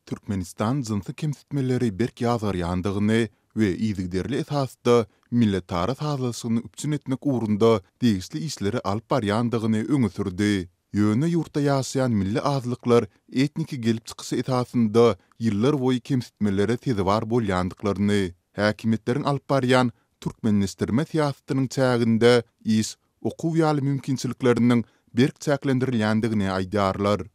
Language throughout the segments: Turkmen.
Türkmenistan jynsy kemsitmeleri berk ýazgarýandygyny we yzygiderli esasda milletara sazlaşygyny üpjün etmek ugrunda degişli işleri alyp barýandygyny öňe sürdi. Ýöne ýurtda ýaşaýan milli azlyklar etniki gelip çykyşy esasynda ýyllarboýy kemsitmelere sezewar bolýandyklaryny, häkimiýetleriň alyp barýan türkmenleşdirme syýasatynyň çäginde iş, okuw ýaly mümkinçilikleriniň berk çäklendirilýändigini aýdýarlar.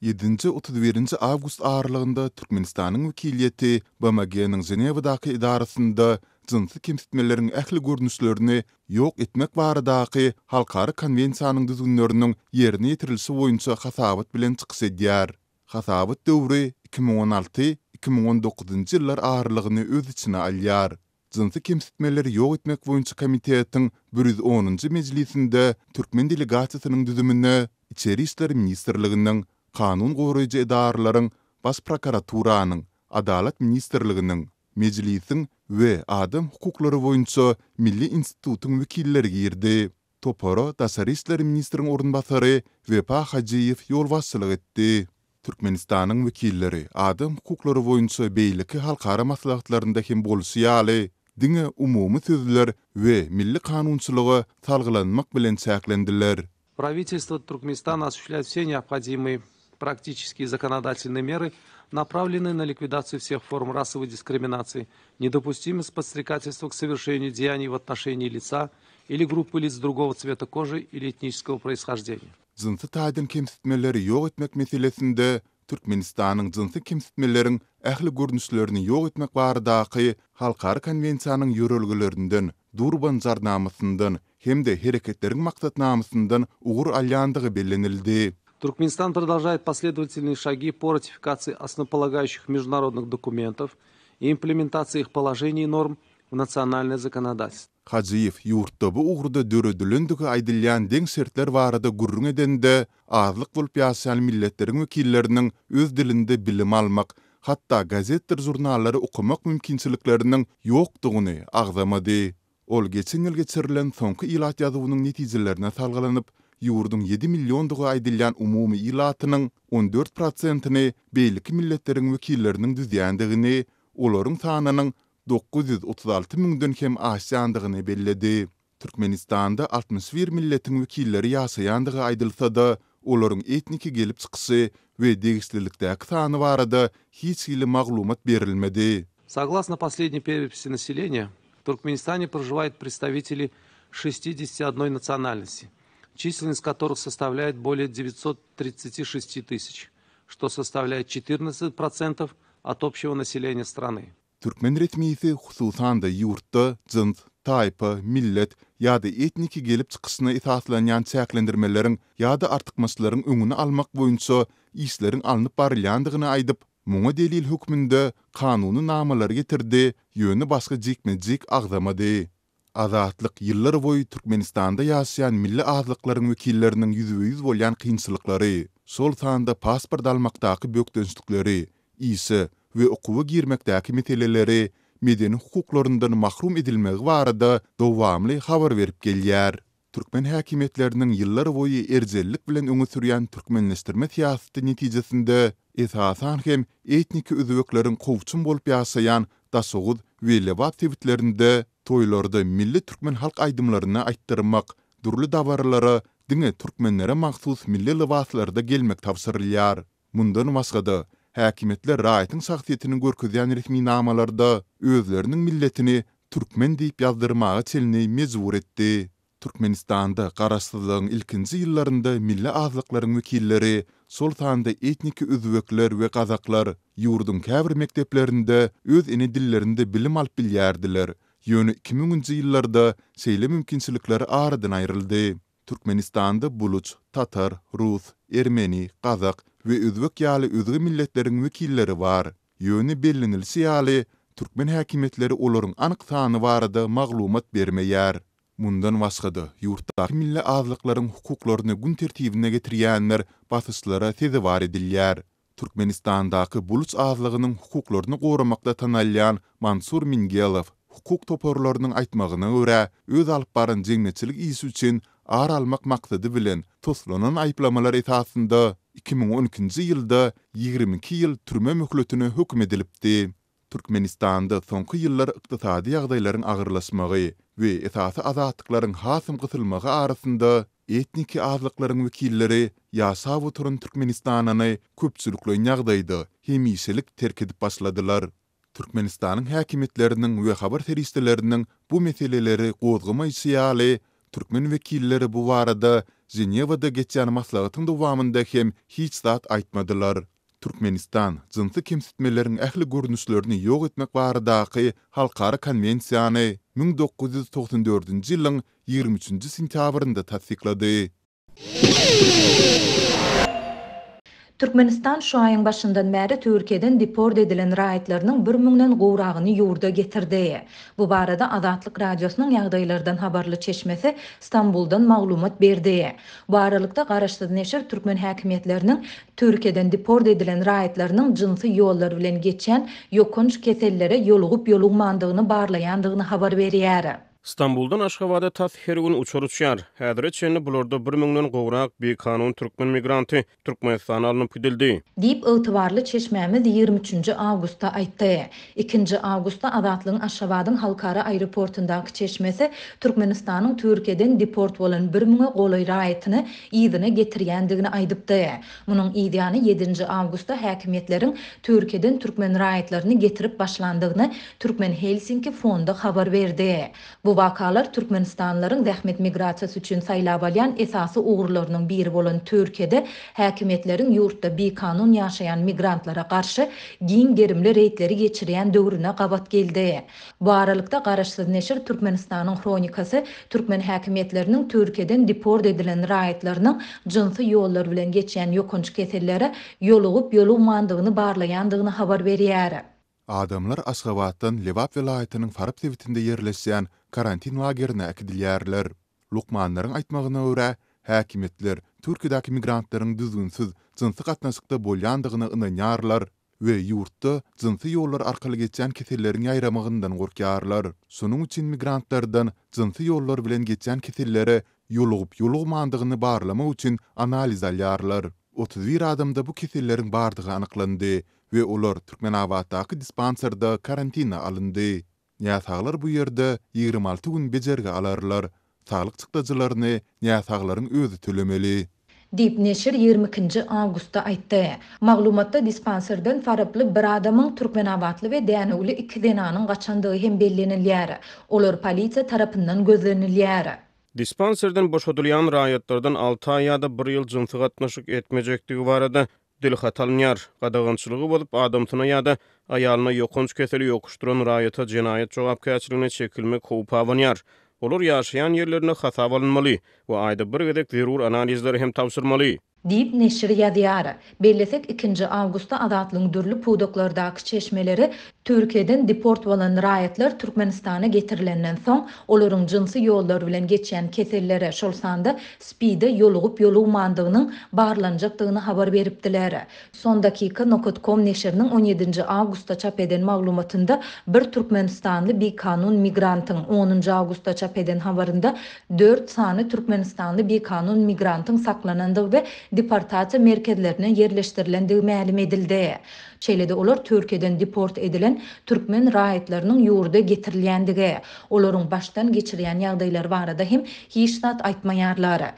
Ýedinji, 31-nji awgust aralygynda Türkmenistanyň wekiliýeti BMG-niň Ženewadaky edarasynda jynsy kemsitmeleriň ähli görnüşlerini ýok etmek baradaky halkara konwensiýanyň düzgünleriniň ýerine ýetirilişi boýunça hasabat bilen çykyş edýär. Hasabat döwri 2016, 2019-njy ýyllar aralygyny öz içine alýar. Jynsy kemsitmeleri ýok etmek boýunça komitetiň bir ýüz onunjy mejlisinde türkmen delegasiýasynyň düzümine Içeri işler ministrliginiň, kanun goraýjy edaralaryň, Baş prokuraturanyň, Adalat ministrliginiň, Mejlisiň we Adam hukuklary boýunça milli institutyň wekilleri girdi. Topara daşary işler ministriň orunbasary Wepa Hajyýew ýolbaşçylyk etdi. Türkmenistanyň wekilleri adam hukuklary boýunça beýleki halkara maslahatlarynda hem bolşy ýaly, diňe umumy sözler we milli kanunçylyga salgylanmak bilen çäklendiler. Правительство Туркменистана осуществляет все необходимые практические законодательные меры, направленные на ликвидацию всех форм расовой дискриминации, недопустимость подстрекательства к совершению деяний в отношении лица или группы лиц другого цвета кожи или этнического происхождения. Jynsy taýdan kemsitmeleri ýok etmek meselesinde Türkmenistanyň jynsy kemsitmeleriň ähli görnüşlerini ýok etmek baradaky halkara konwensiýanyň ýörelgelerinden, Durban jarnamasyndan hem-de Hereketleriň maksatnamasyndan ugur alýandygy bellenildi. Туркменистан продолжает последовательные шаги по ратификации основополагающих международных документов и имплементации их положений и норм в национальное законодательство. Hajyýew ýurtda bu ugurda döredilendigi aýdylýan deň şertler barada gürrüň edende, azlyk bolup ýaşaýan milletleriň wekilleriniň öz dilinde bilim almak, hatda gazetdir žurnallary okamak mümkinçilikleriniň ýokdugyny agzamady. Ol geçen ýyl geçirilen soňky ilat ýazuwynyň netijelerine salgylanyp, ýurduň ýedi milliondygy aýdylýan umumy ilatynyň 14 prosentini beýleki milletleriň wekilleriniň düzýändigini, olaryň sanynyň 936 müňden hem aşýandygyny belledi. Türkmenistanda 61 milletiň wekilleri ýaşaýandygy aýdylsa-da, olaryň etniki gelip çykyşy we degişlilikdäki sany barada hiç hili maglumat berilmedi. Согласно последней переписи населения, в Туркменистане проживают представители 61 национальности, численность которых составляет более 936 тысяч, что составляет 14% от общего населения страны. Türkmen resmisi hususan-da ýurtda jyns, taýpa, millet ýa-da etniki gelip çykyşyna esaslanýan çäklendirmeleriň ýa-da artykmaçlaryň öňüni almak boýunça işleriň alnyp barylýandygyny aýdyp, muňa delil hökmünde kanuny namalary getirdi, ýöne başga jikme-jik agzamady. Azatlyk ýyllarboýy Türkmenistanda ýaşaýan milli azlyklaryň wekilleriniň ýüzbe-ýüz bolýan kynçylyklary, şol sanda pasport almakdaky bökdençlikleri, işe we okuwa girmekdäki meseleleri, medeni hukuklaryndan mahrum edilmegi barada dowamly habar berip gelýär. Türkmen häkimiýetleriniň ýyllarboýy erjellik bilen öňe sürýän türkmenleşdirme syýasaty netijesinde, esasan hem etniki özbekleriň kowçum bolup ýaşaýan Daşoguz we Lebap sebitlerinde toýlarda milli türkmen halk aýdymlaryny aýtdyrmak, dürli dabaralara diňe türkmenlere mahsus milli lybaslarda gelmek tabşyrylýar. Mundan başga-da, häkimiýetler raýatyň şahsyýetini görkezýän resminamalarda özleriniň milletini türkmen diýip ýazdyrmaga çenli mejbur etdi. Türkmenistanda garaşsyzlygyň ilkinji ýyllarynda milli azlyklaryň wekilleri, şol sanda etniki özbekler we gazaklar ýurduň käbir mekdeplerinde öz ene dillerinde bilim alyp bilýärdiler, ýöne 2000-nji ýyllarda şeýle mümkinçilikler aradan aýryldy. Türkmenistanda buluç, tatar, rus, ermeni, gazak we özbek ýaly özge milletleriň wekilleri bar. Ýöne bellenilişi ýaly, türkmen häkimiýetleri olaryň anyk sany barada maglumat bermeýär. Mundan başga-da, ýurtdaky milli azlyklaryň hukuklaryny gün tertibine getirýänler basyşlara sezewar edilýär. Türkmenistandaky buluç azlygynyň hukuklaryny goramakda tanalýan Mansur Mingelow, hukuk toparlarynyň aýtmagyna görä, öz alyp baran jemgyýetçilik işi üçin ar almak maksady bilen toslanan aýyplamalar esasynda. 2012-nji ýylda 22 ýyl türme möhletine höküm edilipdi. Türkmenistanda soňky ýyllar ykdysady ýagdaýlaryň agyrlaşmagy we esasy azatlyklaryň hasam gysylmagy arasynda etniki azlyklaryň wekilleri ýaşap oturan Türkmenistanyny köpçülikleýin ýagdaýda hemişelik terk edip başladylar. Türkmenistanyň häkimiýetleriniň we habar serişdeleriniň bu meseleleri gozgamaýşy ýaly, türkmen wekilleri bu barada Ženewada geçýän maslahatyň dowamynda hem hiç zat aýtmadylar. Türkmenistan jynsy kemsitmeleriň ähli görnüşlerini ýok etmek baradaky halkara konwensiýany 1994-nji ýylyň 23-nji sentýabrynda tassyklady. Türkmenistan şu aýyň başyndan bäri Türkiýeden deport edilen raýatlarynyň bir müňden gowragyny ýurda getirdi. Bu barada Azatlyk Radiosynyň ýagdaýlardan habarly çeşmesi Stambuldan maglumat berdi. Bu aralykda, garaşsyz neşir türkmen häkimiýetleriniň Türkiýeden deport edilen raýatlarynyň jynsy ýollar bilen geçýän ýokanç kesellere ýolugyp-ýolugmandygyny barlaýandygyny habar berýär. Stambuldan Aşgabada tas her gün uçar uçýar. Häzire çenli bularda bir müňden gowrak bikanun türkmen migranty Türkmenistana alnyp gidildi. Diýip, ygtybarly çeşmämiz ýigrimi üçünji awgustda aýtdy. Ikinji awgustda Azatlygyň Aşgabadyň halkara aeroportundaky çeşmesi Türkmenistanyň Türkiýeden deport bolan bir müňe golaý raýatyny yzyna getirýändigini aýdypdy. Munuň yzýany ýedinji awgustda häkimiýetleriň Türkiýeden türkmen raýatlaryny getirip başlandygyny Türkmen Helsinki fondy habar berdi. Bu wakalar türkmenistanlylaryň zähmet migrasiýasy üçin saýlap alýan esasy ugurlarynyň biri bolan Türkiýede häkimiýetleriň ýurtda bikanun ýaşaýan migrantlara garşy giň gerimli reýdleri geçirýän döwrüne gabat geldi. Bu aralykda, garaşsyz neşir Türkmenistanyň Hronikasy türkmen häkimiýetleriniň Türkiýeden deport edilen raýatlarynyň jynsy ýollar bilen geçýän ýokanç kesellere ýolugyp-ýolugmandygyny barlaýandygyny habar berýär. Adamlar Aşgabatdan Lebap welaýatynyň Farap sebitinde ýerleşýän karantin lagerine äkidilýärler. Lukmanlaryň aýtmagyna görä, häkimiýetler Türkiýedäki migrantlaryň düzgünsiz jynsy gatnaşykda bolýandygyna ynanýarlar we ýurtda jynsy ýollar arkaly geçýän keselleriň ýaýramagyndan gorkýarlar. Şonuň üçin migrantlardan jynsy ýollar bilen geçýän kesellere ýolugyp-ýolugmandygyny barlamak üçin analiz alýarlar. 31 adamda bu keselleriň bardygy anyklandy we olar Türkmenabatdaky dispanserde karantina alyndy. Näsaglar bu ýerde 26 gün bejergi alarlar. Saglyk çykdajylaryny näsaglaryň özi tölemeli. Diýip, neşir ýigrimi ikinji awgustda aýtdy. Maglumatda dispanserden faraply bir adamyň, türkmenabatly we dänewli iki zenanyň gaçandygy hem bellenilýär. Olar polisiýa tarapyndan gözlenilýär. Dispanserden boşadylýan raýatlardan alty aý ýa-da bir ýyl jynsy gatnaşyk etmejekdigi barada Dilhat alynýar. Gadagançylygy bozup, adamsyna ýa-da aýalyna ýokanç keseli ýokuşdyran raýata jenaýat jogapkärçiligine çekilmek howpy abanýar. Olar ýaşaýan ýerlerinde hasaba alynmaly we aýda bir gezek zerur analizleri hem tabşyrmaly. Diýip, neşir ýazýar. Bellesek, ikinji awgustda Azatlygyň dürli pudaklardaky çeşmeleri Türkiýeden deport bolan raýatlar Türkmenistana getirilenden soň, olaryň jynsy ýollar bilen geçýän kesellere, şol sanda SPID-e ýolugyp-ýolugmandygynyň barlanjakdygyny habar beripdiler. Sondakika nokat kom neşiriniň on ýedinji awgustda çap eden maglumatynda bir türkmenistanly bikanun migrantyň, onunjy awgustda çap eden habarynda dört sany türkmenistanly bikanun migrantyň saklanandygy we deportasiýa merkezlerine ýerleşdirilendigi mälim edildi. Şeýle-de olar Türkiýeden deport edilen türkmen raýatlarynyň ýurda getirilýändigi, olaryň başdan geçirýän ýagdaýlary barada hem hiç zat aýtmaýarlar.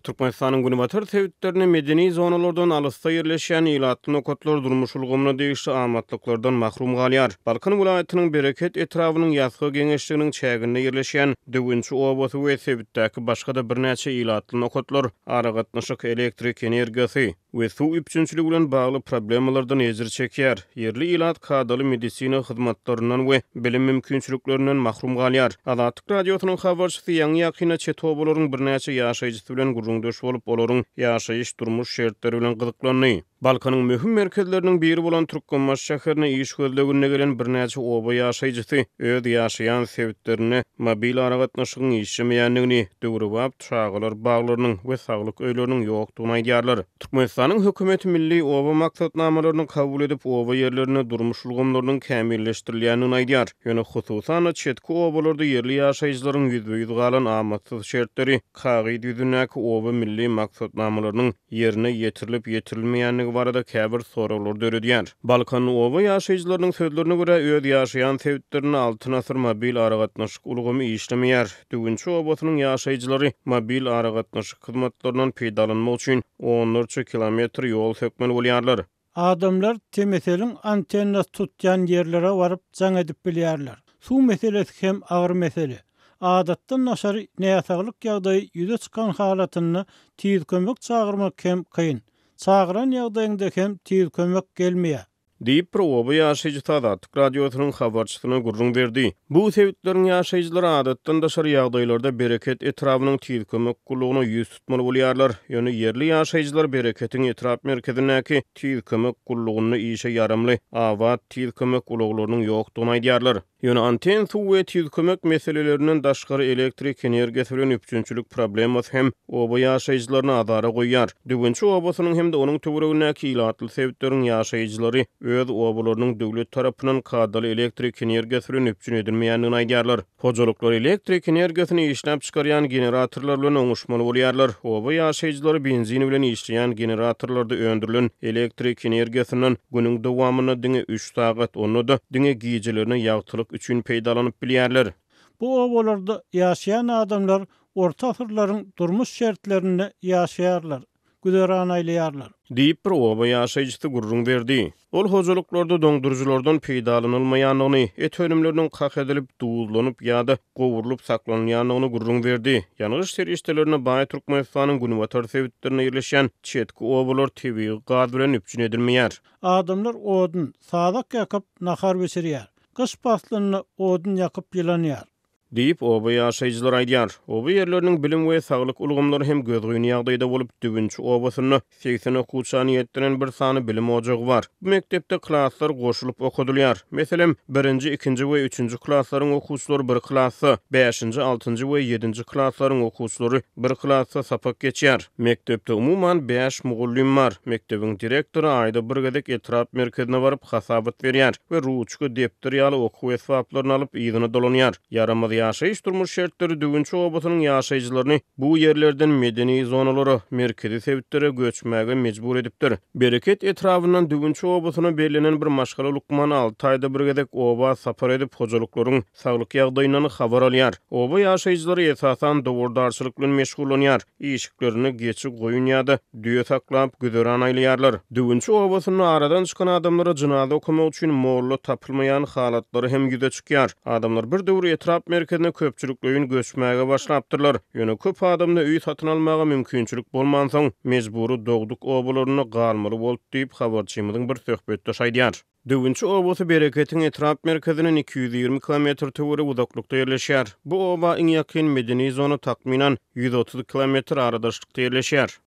Türkmenistanyň günbatar sebitlerinde medeni zonalardan alysda ýerleşýän ilatly nokatlar durmuş ulgamyna degişli amatlyklardan mahrum galýar. Balkan welaýatynyň Bereket etrabynyň Ýasga geňeşliginiň çäginde ýerleşýän Döwünçi obasy we sebitdäki başga-da birnäçe ilatly nokatlar aragatnaşyk, elektrik energiýasy we suw üpjünçiligi bilen bagly problemalardan ejir çekýär. Ýerli ilat kadaly medisina hyzmatlaryndan we bilim mümkinçiliklerinden mahrum galýar. Azatlyk Radiosynyň habarçysy ýaňy-ýakynda çet obalaryň birnäçe ýaşaýjysy bilen gürrüňdeş bolup, olaryň ýaşaýyş-durmuş şertleri bilen gyzyklandy. Balkanyň möhüm merkezleriniň biri bolan Türkmenbaşy şäherine iş gözleginde gelen birnäçe oba ýaşaýjysy öz ýaşaýan sebitlerinde mobil aragatnaşygyň işlemeýändigini, döwrebap çagalar baglarynyň we saglyk öýleriniň ýokdugyny aýdýarlar. Türkmenistanyň hökümeti milli oba maksatnamalaryny kabul edip, oba ýerlerinde durmuş ulgamlarynyň kämilleşdirilýändigini aýdýar. Ýöne, hususan-da, çetki obalarda ýerli ýaşaýjylaryň ýüzbe-ýüz galan amatsyz şertleri kagyz ýüzündäki oba milli maksatnamalarynyň ýerine ýetirilip-ýetirilmeýändigi barada käbir soraglary döredýär. Balkanly oba ýaşaýjylarynyň sözlerine görä, öz ýaşaýan sebitlerinde Altyn asyr mobil aragatnaşyk ulgamy işlemeýär. Düwünçi obasynyň ýaşaýjylary mobil aragatnaşyk hyzmatlaryndan peýdalanmak üçin onlarça kilometr ýol sökmeli bolýarlar. Adamlar TMSL-iň antennasy tutýan ýerlere baryp jaň edip bilýärler. Suw meselesi hem agyr mesele. Adatdan daşary näsaglyk ýagdaýy ýüze çykan halatynda tiz kömek çagyrmak hem kyn. Çagyran ýagdaýyňda hem tiz kömek gelmeýär. Diýip, bir oba ýaşaýjysy Azatlyk Radiosynyň habarçysyna gürrüň berdi. Bu sebitleriň ýaşaýjylary adatdan daşary ýagdaýlarda Bereket etrabynyň Tiz kömek gullugyna ýüz tutmaly bolýarlar. Ýöne ýerli ýaşaýjylar Bereketiň etrap merkezindäki Tiz kömek gullugynda işe ýaramly, abat tiz kömek ulaglarynyň ýokdugyny aýdýarlar. Ýöne anten, suw we tiz kömek meselelerinden daşgary elektrik energiýasy bilen üpjünçilik problemasy hem oba ýaşaýjylaryny azara goýýar. Düwünçi obasynyň hem-de onuň töweregindäki ilatly sebitleriň ýaşaýjylary öz obalarynyň döwlet tarapyndan kadaly elektrik energiýasy bilen üpjün edilmeýändigini aýdýarlar. Hojalyklar elektrik energiýasyny işläp çykarýan generatorlar bilen oňuşmaly bolýarlar. Oba ýaşaýjylary benzin bilen işleýän generatorlarda öndürilen elektrik energiýasyndan günüň dowamynda diňe üç sagat, onda-da diňe gijelerine ýagtylyk üçin peýdalanyp bilýärler. Bu obalarda ýaşaýan adamlar orta asyrlaryň durmuş şertlerinde ýaşaýarlar. Güzeran aýlaýarlar. Diýip, bir oba ýaşaýjysy gürrüň berdi. Ol hojalyklarda doňduryjylardan peýdalanylmaýandygyny, et önümleriniň kak edilip, duzlanyp ýa-da gowrulyp saklanylýandygyny gürrüň berdi. Ýangyç serişdelerine baý Türkmenistanyň günbatar sebitlerinde ýerleşýän çetki obalar tebigy gaz bilen üpjün edilmeýär. Adamlar odun, sazak ýakyp, nahar bişirýär. Gyş paslynda odun ýakyp ýylanýar. Diýip, oba ýaşaýjylary aýdýar. Oba ýerleriniň bilim we saglyk ulgamlary hem gözgyny ýagdaýda bolup, Düwünçi obasynda 80 okuwça niýetlenen bir sany bilim ojagy bar. Bu mekdepde klaslar goşulyp okadylýar. Meselem, birinji, ikinji we üçünji klaslaryň okuwçylary bir klasda, bäşinji, altynjy we ýedinji klaslaryň okuwçylary bir klasda sapak geçýär. Mekdepde umuman bäş mugallym bar. Mekdebiň direktory aýda bir gezek etrap merkezine baryp hasabat berýär we ruçka, depder ýaly okuw esbaplaryny alyp yzyna dolanýar. Ýaramaz ýaşaýyş-durmuş şertleri Düwünçi obasynyň ýaşaýjylaryny bu ýerlerden medeni zonalara, merkezi sebitlere göçmäge mejbur edipdir. Bereket etrabyndan Düwünçi obasyna bellenen bir maşgala lukmany alty aýda bir gezek oba sapar edip, hojalyklaryň saglyk ýagdaýyndan habar alýar. Oba ýaşaýjylary esasan dowardarçylyk bilen meşgullanýar. Işiklerinde geçi, goýun ýa-da düýe saklap, güzeran aýlaýarlar. Düwünçi obasynda aradan çykan adamlara jynaza okamak üçin molla tapylmaýan halatlary hem ýüze çykýar. Adamlar bir döwür etrap merkezine köpçülikleýin göçmäge başlapdyrlar. Ýöne köp adamda öý satyn almaga mümkinçilik bolmansoň, mejbury dogduk obalarynda galmaly boldy diýip, habarçymyzyň bir söhbetdeşi aýdýar. Düwünçi obasy Bereketiň etrap merkezinden 220 kilometr töweregi uzaklykda ýerleşýär. Bu oba iň ýakyn medeni zona takmynan 130 kilometr aradaşlykda ýerleşýär.